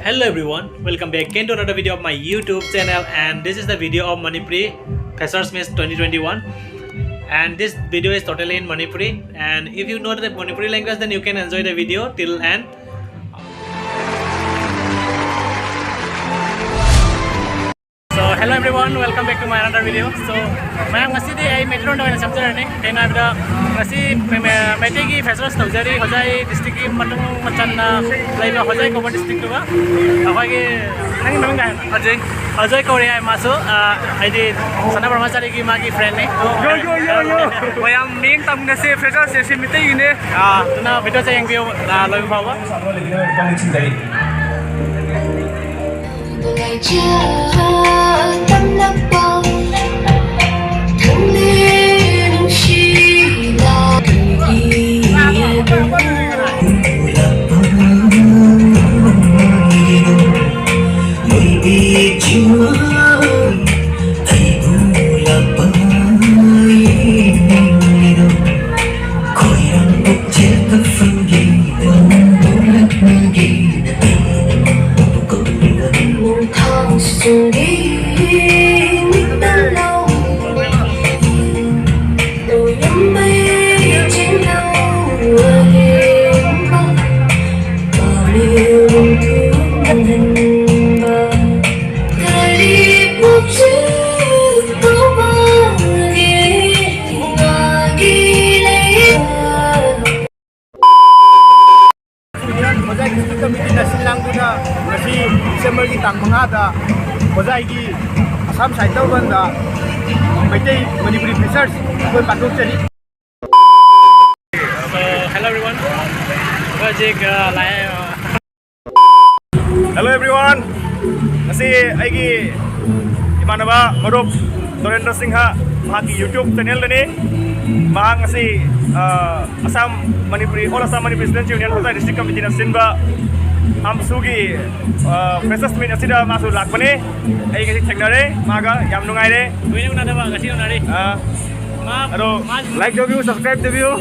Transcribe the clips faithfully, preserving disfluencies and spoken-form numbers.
Hello everyone, welcome back again to another video of my YouTube channel, and this is the video of Manipuri Freshers Meet twenty twenty-one, and this video is totally in Manipuri, and if you know the Manipuri language, then you can enjoy the video till end. So hello everyone, welcome back to my another video. So ꯃꯌꯥꯝ, ꯉꯁꯤꯗꯤ ꯑꯩ ꯃꯩꯇꯩꯂꯣꯟꯗ ꯑꯣꯏꯅ ꯁꯦꯝꯖꯔꯅꯤ꯫ ꯀꯩꯅꯣ ꯍꯥꯏꯕꯗ, ꯉꯁꯤ ꯃꯩ- ꯃꯩꯇꯩꯒꯤ freshers ꯇꯧꯖꯔꯤ ꯍꯣꯖꯥꯏ district ꯀꯤ ꯃꯅꯨꯡ ꯃꯆꯟꯅ ꯂꯩꯕ ꯍꯣꯖꯥꯏ ꯀꯧꯕ district ꯇꯨꯒ꯫ ꯑꯩꯈꯣꯏꯒꯤ, ꯅꯪꯒꯤ ꯃꯃꯤꯡ ꯀꯩ ꯍꯥꯏꯅꯣ? ꯑꯖꯣꯏ꯫ ꯑꯖꯣꯏ ꯀꯧꯔꯤ ꯍꯥꯏ ꯃꯥꯁꯨ꯫ ꯑ, ꯍꯥꯏꯗꯤ ꯁꯅꯥ ꯕ꯭ꯔꯍꯃꯆꯥꯔꯤꯒꯤ ꯃꯥꯒꯤ friend ꯅꯤ꯫ ꯌꯣ, ꯌꯣ, ꯌꯣ, ꯌꯣ꯫ ꯃꯌꯥꯝ ꯃꯤꯡ ꯇꯝꯃꯤꯟꯅꯁꯦ, freshers ꯁꯦ ꯁꯤ ꯃꯤꯇꯩꯒꯤꯅꯦ꯫ ꯑ, ꯑꯗꯨꯅ video ꯁꯦ ꯌꯦꯡꯕꯤꯌꯨ, ꯑ, ꯂꯣꯏꯕ ꯐꯥꯎꯕ꯫ ꯍꯣꯖꯥꯏ district committee ꯅ ꯁꯤꯜ ꯂꯥꯡꯗꯨꯅ ꯉꯁꯤ December ꯒꯤ ꯇꯥꯡ ꯃꯉꯥꯗ ꯍꯣꯖꯥꯏꯒꯤ Assam Sahitya Bhavan ꯗ ꯃꯩꯇꯩ ꯃꯅꯤꯄꯨꯔꯤ freshers ꯑꯩꯈꯣꯏ ꯄꯥꯡꯊꯣꯛꯆꯔꯤ꯫ So, hello everyone. ꯑꯩꯈꯣꯏ ꯍꯧꯖꯤꯛ, ꯑ, ꯂꯥꯛꯑꯦ, ꯑ, Hello everyone. ꯉꯁꯤ ꯑꯩꯒꯤ ꯏꯃꯥꯟꯅꯕ ꯃꯔꯨꯞ ꯅꯔꯦꯟꯗ꯭ꯔ ꯁꯤꯡꯍ, ꯃꯍꯥꯛꯀꯤ YouTube channel ꯗꯅꯤ꯫ ꯃꯍꯥꯛ ꯉꯁꯤ, ꯑ, Assam Manipuri, All Assam Manipuri Students Union ꯍꯣꯖꯥꯏ district committee ꯅ ꯁꯤꯟꯕ ꯑꯝꯁꯨꯒꯤ, ꯑ, freshers meet ꯑꯁꯤꯗ ꯃꯥꯁꯨ ꯂꯥꯛꯄꯅꯦ꯫ ꯑꯩ ꯉꯁꯤ ꯊꯦꯡꯅꯔꯦ ꯃꯥꯒ, ꯌꯥꯝ ꯅꯨꯡꯉꯥꯏꯔꯦ꯫ ꯀꯨꯏꯅ ꯎꯅꯗꯕ, ꯉꯁꯤ ꯎꯅꯔꯤ꯫ ꯑ, ꯃꯥ-, ꯑꯗꯣ ꯃꯥ-, like ꯇꯧꯕꯤꯌꯨ, subscribe ꯇꯧꯕꯤꯌꯨ꯫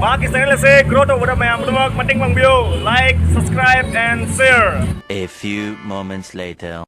ꯃꯍꯥꯛꯀꯤ ꯆꯦꯅꯦꯜ ꯑꯁꯦ ꯒ꯭ꯔꯣ ꯇꯧꯕꯗ ꯃꯌꯥꯝ ꯄꯨꯝꯅꯃꯛ ꯃꯇꯦꯡ ꯄꯥꯡꯕꯤꯌꯨ꯫ Like, subscribe and share. A few moments later.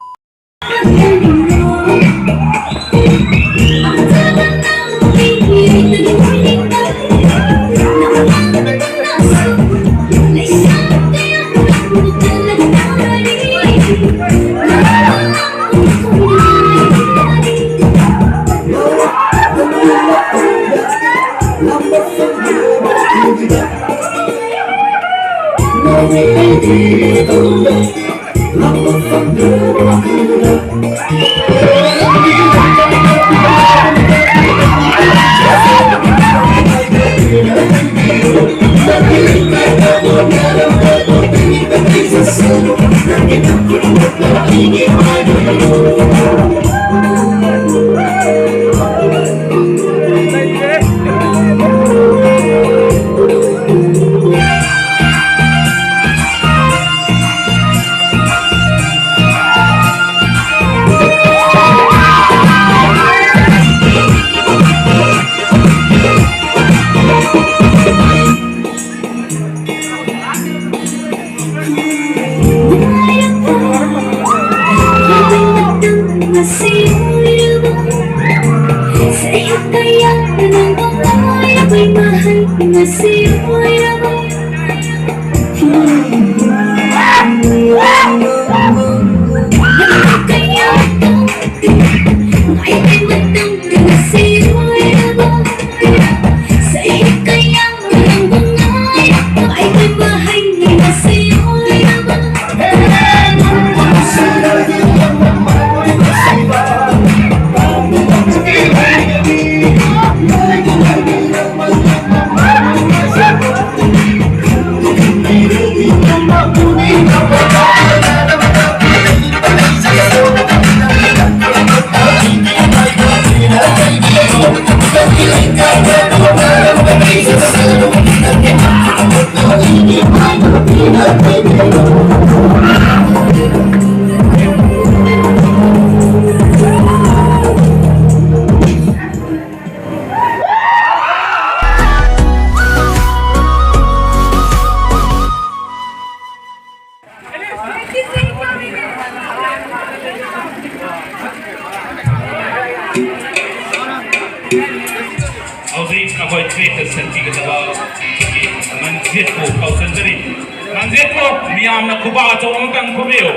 ꯍꯧꯖꯤꯛ ꯑꯩꯈꯣꯏ ꯇ꯭ꯔꯦꯠꯇ ꯁꯟꯕꯤꯒꯗꯕ ꯃꯟꯖꯤꯠꯄꯨ ꯀꯧꯁꯤꯟꯖꯔꯤ꯫ ꯃꯟꯖꯤꯠꯄꯨ ꯃꯤꯌꯥꯝꯅ ꯈꯨꯕꯥꯛ ꯑꯆꯧꯕ ꯑꯃꯇꯪ ꯈꯨꯕꯤꯌꯨ꯫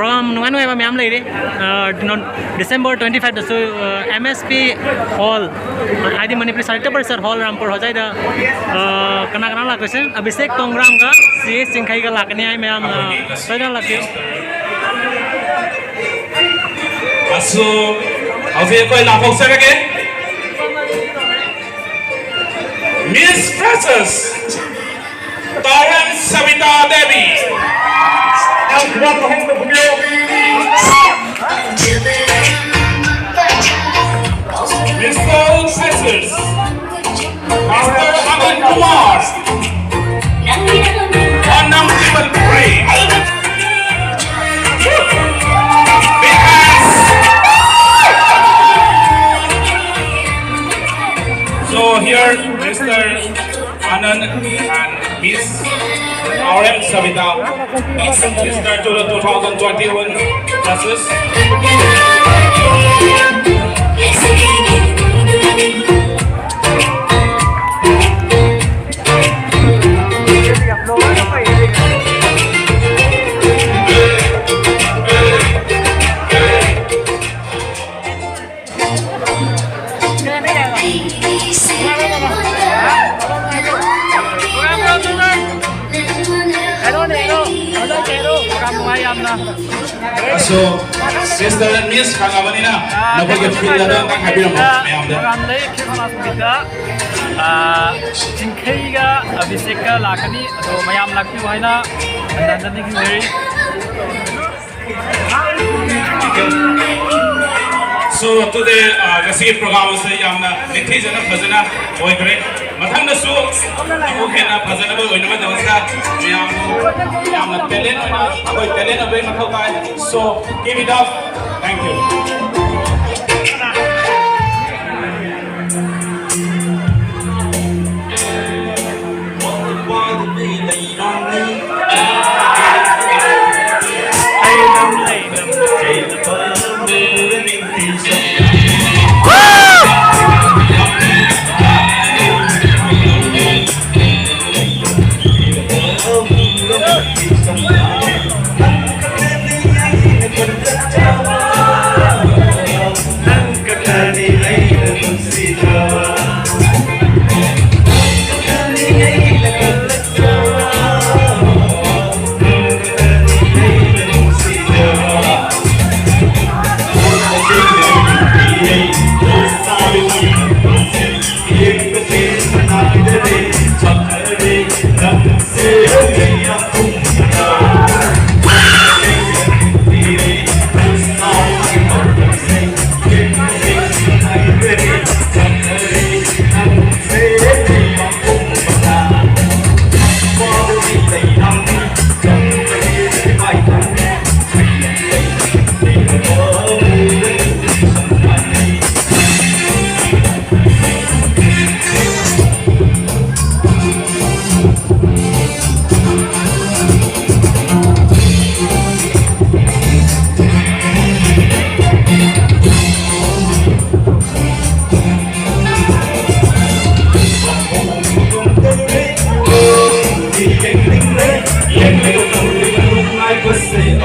ꯄ꯭ꯔꯣꯒ꯭ꯔꯥꯝ ꯅꯨꯡꯉꯥꯏ ꯅꯨꯡꯉꯥꯏꯕ ꯃꯌꯥꯝ ꯂꯩꯔꯤ꯫ ꯑ, ꯅꯣꯟ-, ꯗꯤꯁꯦꯝꯕꯔ ꯇ꯭ꯋꯦꯟꯇꯤ ꯐꯥꯏꯚꯇꯁꯨ, ꯑ, ꯑꯦꯝ ꯑꯦꯁ ꯄꯤ ꯍꯣꯜ, ꯍꯥꯏꯗꯤ ꯃꯅꯤꯄꯨꯔꯤ ꯁꯥꯍꯤꯇ꯭ꯌ ꯄꯔꯤꯁꯠ ꯍꯣꯜ ꯔꯥꯝꯄꯨꯔ ꯍꯣꯖꯥꯏꯗ, ꯑ, ꯀꯅꯥ ꯀꯅꯥ ꯂꯥꯛꯇꯣꯏꯁꯦ? ꯑꯚꯤꯁꯦꯛ ꯇꯣꯡꯒ꯭ꯔꯥꯝꯒ ꯁꯤ ꯑꯦꯁ ꯆꯤꯡꯈꯩꯒ ꯂꯥꯛꯀꯅꯤ ꯍꯥꯏ ꯃꯌꯥꯝ, ꯑ, ꯁꯣꯏꯗꯅ ꯂꯥꯛꯄꯤꯌꯨ꯫ ꯑꯁꯨ, ꯍꯧꯖꯤꯛ ꯑꯩꯈꯣꯏ ꯂꯥꯎꯊꯣꯛꯆꯔꯒꯦ꯫ Miss Freshers, ꯇꯥꯎꯔꯦꯝ Sabita Devi. Mister Freshers, Mister Anand Kumar, one number table three. Big hands. So here, Mister Anand and Miss R M Savita, Mister to the two thousand twenty-one classes. ꯑꯁꯣ, Mister and Miss ꯈꯪꯉꯕꯅꯤꯅ ꯅꯈꯣꯏꯒꯤ field ꯑꯗꯣ ꯑꯝꯇꯪ ꯍꯥꯏꯕꯤꯔꯝꯃꯣ ꯃꯌꯥꯝꯗ꯫ Programme ꯂꯩ, Christmas ꯅꯨꯃꯤꯠꯇ, ꯑꯥ, ꯆꯤꯡꯈꯩꯒ ꯑꯚꯤꯁꯦꯛꯀ ꯂꯥꯛꯀꯅꯤ, ꯑꯗꯣ ꯃꯌꯥꯝ ꯂꯥꯛꯄꯤꯌꯨ ꯍꯥꯏꯅ ꯍꯟꯅ ꯍꯟꯅ ꯅꯤꯡꯁꯤꯡꯖꯔꯤ꯫ So, ꯇꯨꯗꯦ, ꯑ, ꯉꯁꯤꯒꯤ ꯄ꯭ꯔꯣꯒ꯭ꯔꯥꯝ ꯑꯁꯤ ꯌꯥꯝꯅ ꯅꯤꯡꯊꯤꯖꯅ ꯐꯖꯅ ꯑꯣꯏꯈ꯭ꯔꯦ꯫ ꯃꯊꯪꯗꯁꯨ ꯑꯃꯨꯛ ꯍꯦꯟꯅ ꯐꯖꯅꯕ ꯑꯣꯏꯅꯕꯒꯤꯗꯃꯛꯇ ꯃꯌꯥꯝꯕꯨ ꯌꯥꯝꯅ talent ꯑꯣꯏꯅ, ꯑꯩꯈꯣꯏ talent ꯑꯣꯏꯕꯒꯤ ꯃꯊꯧ ꯇꯥꯏ꯫ So, give it up. Thank you.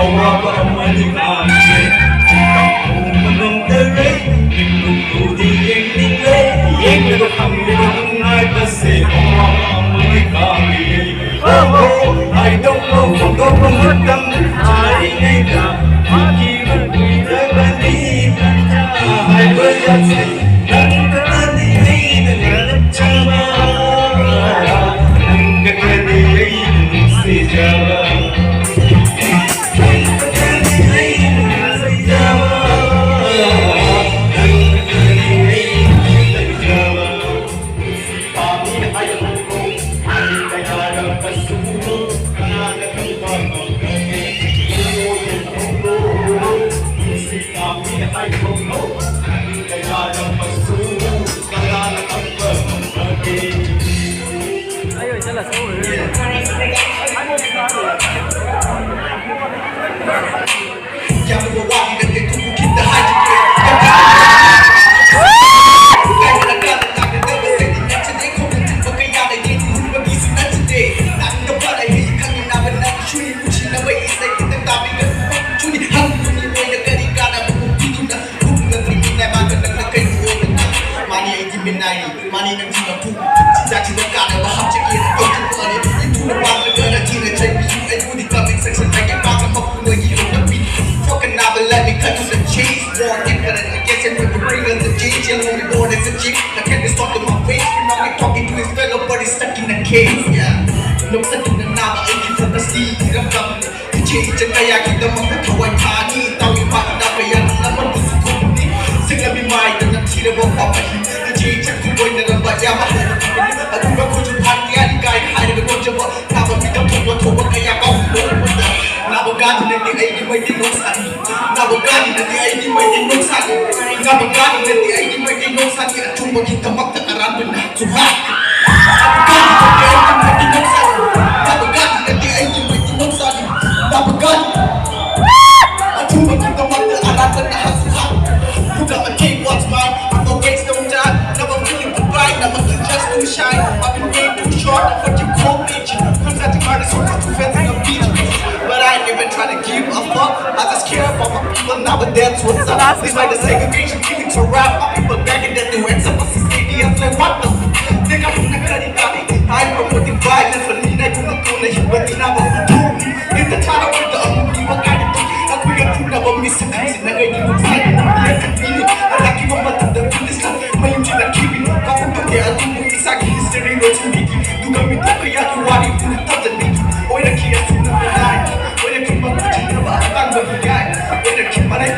ꯑꯋꯥꯕ ꯑꯃꯅꯤ ꯈꯥꯡꯂꯦ꯫ ꯈꯥꯡꯕ ꯉꯝꯗꯔꯦ꯫ ꯃꯤꯠꯀꯨꯝ ꯎꯗꯤ ꯌꯦꯡꯅꯤꯡꯂꯦ꯫ ꯌꯦꯡꯂꯒ ꯐꯪꯂꯤꯕ ꯅꯨꯡꯉꯥꯏꯕꯁꯦ ꯑꯋꯥꯕ ꯑꯃꯅꯤ ꯈꯥꯡꯂꯦ꯫ Oh, oh, I don't know ꯐꯣꯡꯗꯣꯛꯄ ꯃꯇꯝ ꯆꯥꯔꯤꯉꯩꯗ ꯐꯥꯈꯤꯕ ꯀꯨꯏꯔꯕꯅꯤ꯫ ꯍꯥꯏꯕ ꯌꯥꯗꯦ꯫ ꯅꯪ ꯈꯛꯇꯅꯤ ꯑꯩꯅ ꯉꯥꯏꯔꯝꯖꯕ꯫ ꯅꯪ ꯈꯛꯇꯅꯤ ꯑꯩꯅ ꯅꯨꯡꯁꯤꯖꯕ꯫ ꯃꯥꯅꯤ ꯑꯩꯒꯤ ꯃꯤꯅꯥꯏꯅꯤ, ꯃꯥꯅꯤ ꯅꯪꯒꯤ ꯃꯄꯨ꯫ ꯆꯤꯟꯖꯥꯛꯁꯤꯗ ꯀꯥꯟꯅꯕ ꯍꯥꯞꯆꯒꯦ ꯇꯧꯖꯕꯅꯤ꯫ ꯅꯤꯡꯊꯨꯅ ꯄꯥꯝꯂꯒ ꯅꯆꯤꯟꯅ ꯆꯩꯕꯤꯌꯨ ꯑꯩꯕꯨꯗꯤ꯫ Comment section ꯗꯒꯤ ꯄꯥꯕ ꯃꯄꯨ ꯅꯣꯏꯒꯤ ꯂꯣꯛꯇ ꯄꯤ꯫ Fucking never let me cut to the chase. War different against him, we bring us the change. Yellow reward is a chief. I can't be stopped in my face. We're not talking to his fellow buddies stuck in the cage. Yeah. ꯅꯣꯛꯆꯗꯨꯅ ꯅꯥꯕ ꯑꯩꯒꯤ focus T ꯏꯔꯝꯗꯝ꯫ ꯏꯆꯦ ꯏꯆꯟ ꯀꯌꯥꯒꯤꯗꯃꯛꯇ ꯊꯋꯥꯏ ꯊꯥꯅꯤ꯫ ꯏꯇꯥꯎ ꯏꯄꯥ ꯏꯅꯥꯎ ꯀꯌꯥ ꯑꯃꯠꯇꯁꯨ ꯊꯣꯛꯄꯅꯤ꯫ ꯁꯤꯡꯂꯕꯤ ꯃꯥꯏꯗ ꯅꯝꯊꯤꯔꯕ ꯄꯥꯝꯕꯤ꯫ ꯏꯆꯦ ꯏꯆꯟ ꯈꯨꯂꯣꯏꯅꯔꯕ ꯏꯌꯥꯝꯕ ꯍꯥꯏꯕ ꯊꯣꯛꯄꯅꯤ꯫ ꯑꯗꯨꯒ ꯈꯨꯠꯁꯨ ꯐꯥꯟ ꯀꯌꯥ ꯏꯀꯥꯏ ꯍꯥꯏꯔꯒ ꯅꯣꯛꯆꯕ꯫ ꯅꯥꯕ ꯃꯤꯗ ꯊꯣꯛꯄ ꯊꯣꯛꯄ ꯀꯌꯥ ꯀꯥꯎꯊꯣꯛꯄꯗ꯫ ꯅꯥꯕ ꯒꯥꯟꯙꯤꯅꯗꯤ ꯑꯩꯒꯤ ꯃꯩꯇꯩꯂꯣꯟ ꯁꯥꯅꯤ꯫ ꯅꯥꯕ ꯒꯥꯟꯙꯤꯅꯗꯤ ꯑꯩꯒꯤ ꯃꯩꯇꯩꯂꯣꯟ ꯁꯥꯅꯤ꯫ ꯅꯥꯕ ꯒꯥꯟꯙꯤꯅꯗꯤ ꯑꯩꯒꯤ ꯃꯩꯇꯩꯂꯣꯟ ꯁꯥꯅꯤ꯫ ꯑꯆꯨꯝꯕꯒꯤꯗꯃꯛꯇ ꯑꯔꯥꯟꯕꯅ ꯆꯨꯝꯕ꯫ But I ain't even trying to give But that's what's up. Despite the segregation, feelings are rap. My people begging that they wake up. What's the city? I said, what the? They got the nigga that he got it. I ain't promoting violence, but he like to do it. But he never do it. It's the title with the only people got it. Like we got to never miss it. It's never you fight. Yes, it's me. I like you, I'm about to do this. My engine, I keep it. I don't care. I do what it's like. History, no to me. You got me talking. Yeah, you want it. You talk to me. Oh, the key is to the line. Oh, the key, my good, you know, I'm not gonna die. Oh, the key, my life.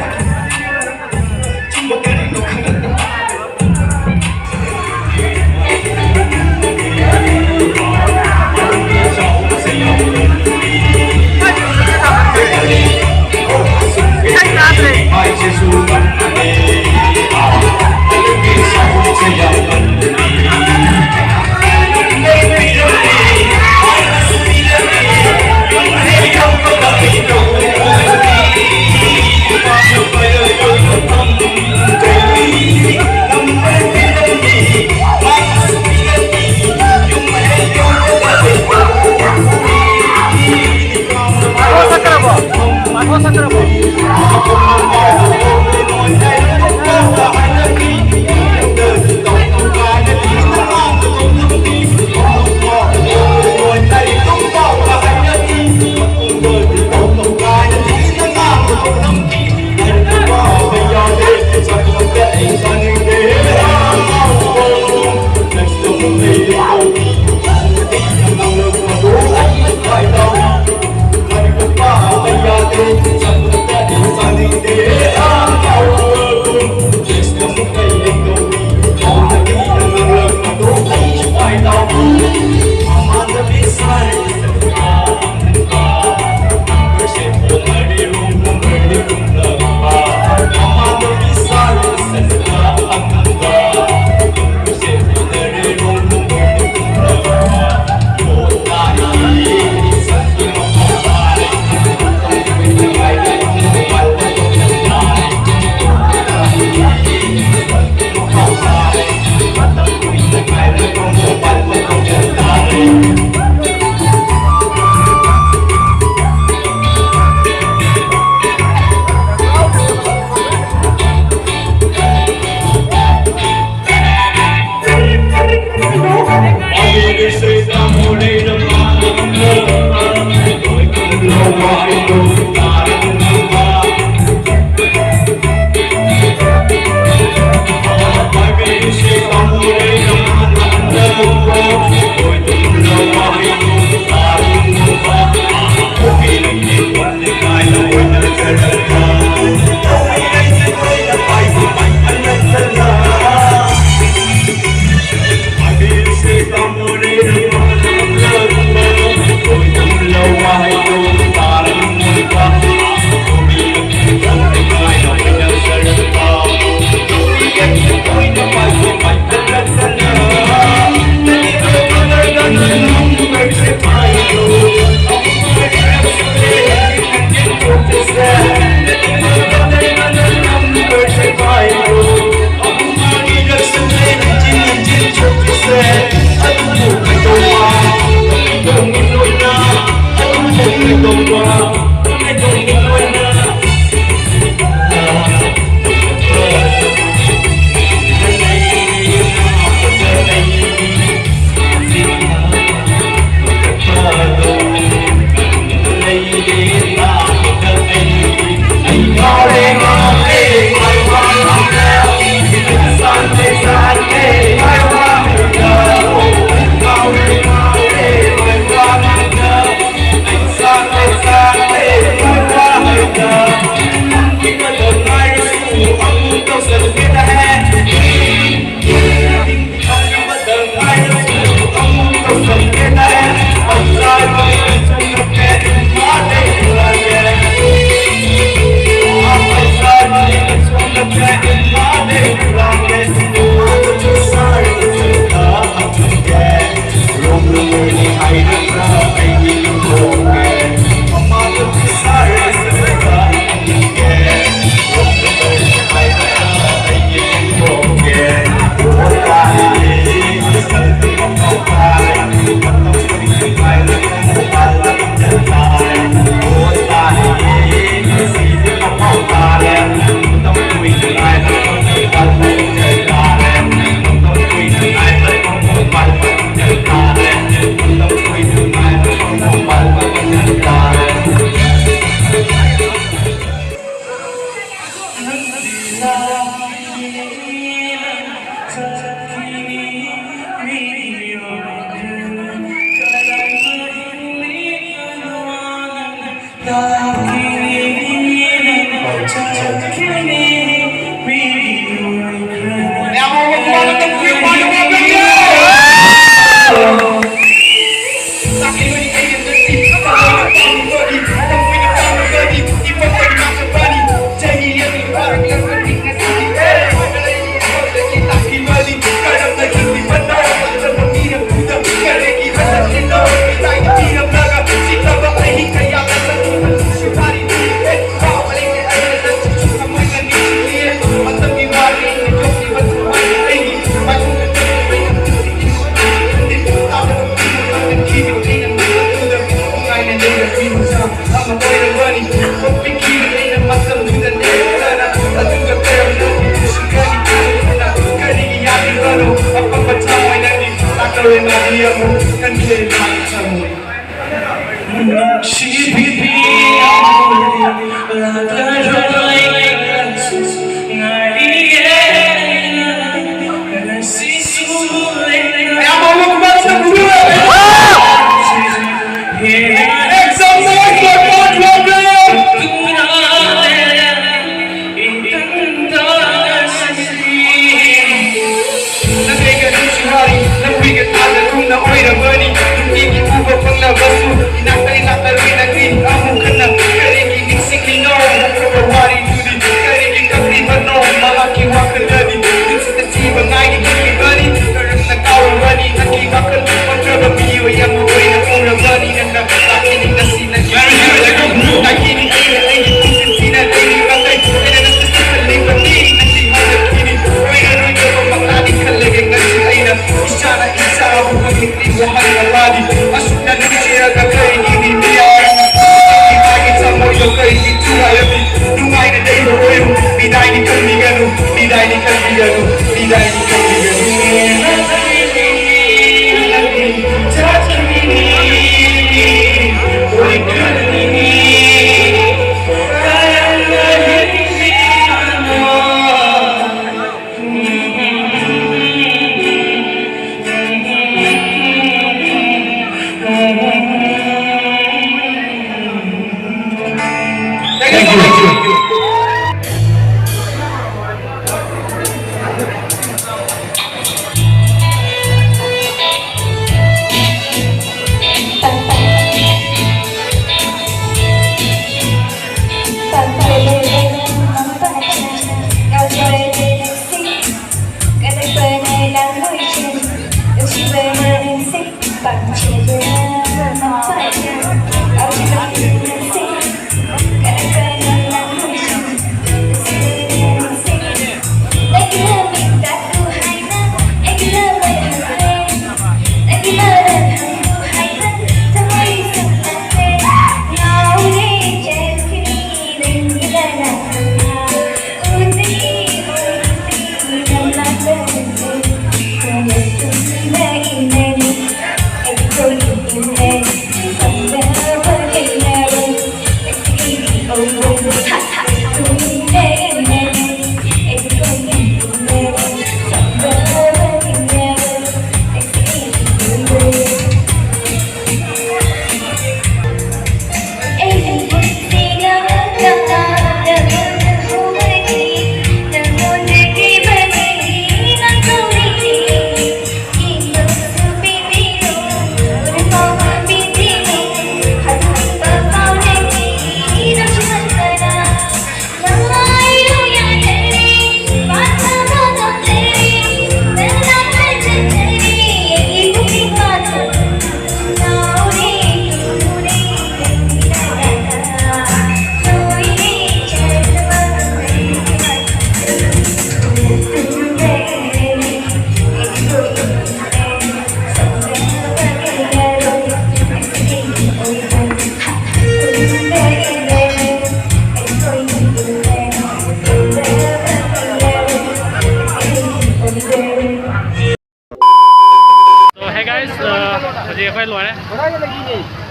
ꯑ, ꯍꯧꯖꯤꯛ ꯑꯩꯈꯣꯏ ꯂꯣꯏꯔꯦ꯫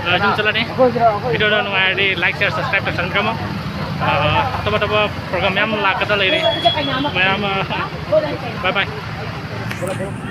ꯑ, ꯌꯨꯝ ꯆꯠꯂꯅꯤ꯫ Video ꯗꯣ ꯅꯨꯡꯉꯥꯏꯔꯗꯤ like, share, subscribe ꯇꯧꯁꯟꯕꯤꯔꯝꯃꯣ꯫ ꯑ, ꯑꯇꯣꯞ ꯑꯇꯣꯞꯄ program ꯃꯌꯥꯝ ꯂꯥꯛꯀꯗ ꯂꯩꯔꯤ꯫ ꯃꯌꯥꯝ, ꯑ, bye bye꯫